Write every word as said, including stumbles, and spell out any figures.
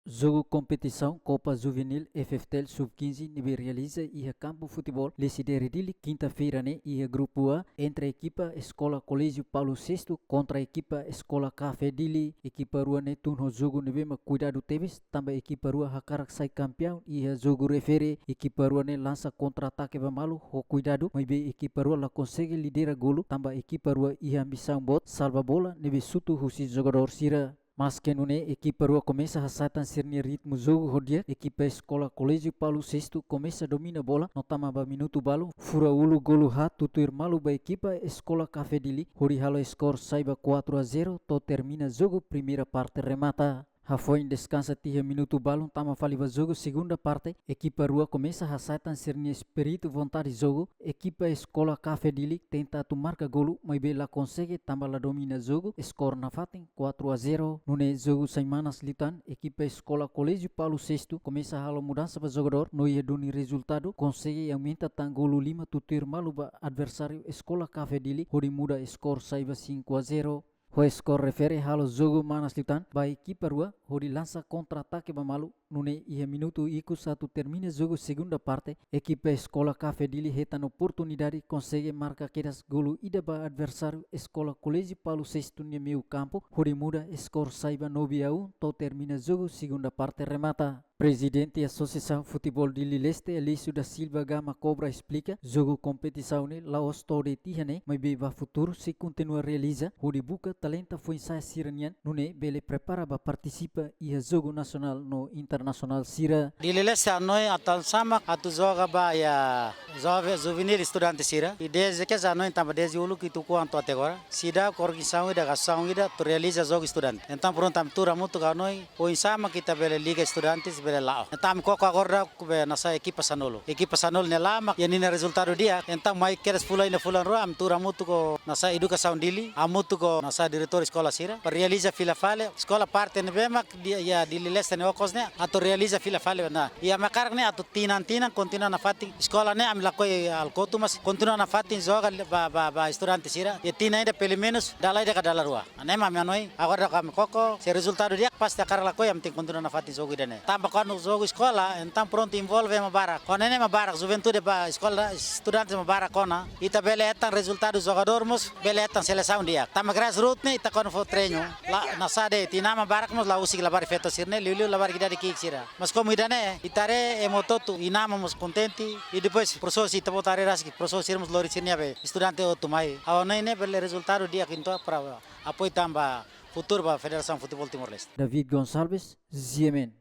Jogu kompetisaun Copa Juvenil F F T L Sub quinze ne'ebé realiza iha kampu futeból Lecidere Dili, kinta-feira ne'e, iha grupu A, entre ekipa Eskola Koléjiu Paulo sexto kontra ekipa Eskola Café Dili. Ekipa rua ne'e tun ho jogu ne'ebé mak kuidadu tebes, tanba ekipa rua hakarak sai kampiaun iha jogu refere. Ekipa rua ne'e lansa kontra-atake ba malu ho kuidadu, maibé ekipa rua la konsege lidera golu, tanba ekipa rua iha ambisaun boot salva bola ne'ebé xutu husi jogadór sira. Maske nune'e, ekipa rua komesa hasa'e tan sira-nia ritmu jogu ho di'ak, ekipa Eskola Koléjiu Paulo sexto komesa domina bola, no tama ba minutu balu, fura uluk golu haat tutuir malu ba ekipa Eskola Café Dili, hodi halo skor sai ba quatro a zero, to'o termina jogu primeira parte remata. Hafoin deskansa tiha minutu balun, tama fali ba jogu segunda parte, ekipa rua komesa hasa'e tan sira-nia espíritu vontade jogu. Ekipa Eskola Café Dili tenta atu marka golu, maibé la konsege tanba la domina jogu, skor nafatin quatro a zero. Nune'e jogu sai manas liután, ekipa Eskola Koléjiu Paulo sexto komesa halo mudansa ba jogadór, no iha duni rezultadu, konsege aumenta tan golu lima tutuir malu ba adversáriu Eskola Café Dili, hodi muda skor sai ba cinco a zero. Ho skor refere halo jogu manas liután ba ekipa rua, hodi lansa kontra-atake ba malu. Nune'e iha minutu ikus atu termina jogu segunda parte, ekipa Eskola Café Dili hetan oportunidade, konsege marka kedas golu ida ba adversáriu Eskola Koléjiu Paulo sexto nia meiu kampu, hodi muda skor sai ba nove a um, to'o termina jogu segunda parte remata. Prezidente Asosiasaun Futeból Dili Leste, Elício da Silva Gama Cobra, esplika, jogu kompetisaun ne'e la'ós to'o de'it iha ne'e, maibé ba futuru sei kontinua realiza, hodi buka talenta foin-sa'e sira-nian, nune'e bele prepara ba partisipa iha jogu nasionál no internasionál sira. Dili Leste hanoin atu hanesan mak atu joga ba iha jove-, juvenil estudante sira. I dezde kedas hanoin tanba dezde uluk ita ukun to'o até agora. Seidauk organizasaun ida, asosiasaun ida atu realiza jogu estudante. Entaun prontu ami tuur hamutuk hanoin, oinsá mak ita bele liga estudantes bele la'o. Entaun ami koko agora daudaun be hanesan ekipa sanulu. Ekipa sanulu ne'e la mak iha ninia rezultadu di'ak. Entaun mai kedas fulan ida fulan rua ami tuur hamutuk ho hanesan Edukasaun Dili, hamutuk ho hanesan diretór eskola sira, para realiza fila fali, eskola parte ne'ebé mak di, iha Dili Leste ne'e okos ne'e, atu realiza fila fali ona. I ami hakarak ne'e atu tinan-tinan kontinua nafatin eskola ne'e, ami lakohi halo kotuk, mas kontinua nafatin joga ba, ba, ba estudante sira. Iha tinan ida pelumenus dala ida ka dala rua. Ne'e mak ami hanoin, agora daudaun ami koko, se rezultadu di'ak pasti hakarak lakohi, ami tenke kontinua nafatin jogu ida-ne'e. Tanba kuandu jogu eskola, entaun prontu envolve ema barak. Kuandu ne'e ema barak, juventude ba eskola, estudantes ema barak ona, ita bele hetan rezultadu, jogadór mós bele hetan selesaun di'ak. Tanba grassroots ne'e ita kuandu fó treinu, la, hanesan de'it, inan-aman barak mós la husik labarik feto sira-ne'e, liuliu labarik idade ki'ik sira. Mas komu ida-ne'e, ita haree ema hotu-hotu, inan-aman mós kontente, i depois profesór sira, ita-boot haree rasik, profesór sira mós lori sira-nia be estudante hotu mai. Ha'u hanoin ne'e bele rezultadu di'ak, entaun para apoiu tan ba futuru ba Federasaun Futeból Timor-Leste. David Gonçalves, G M N.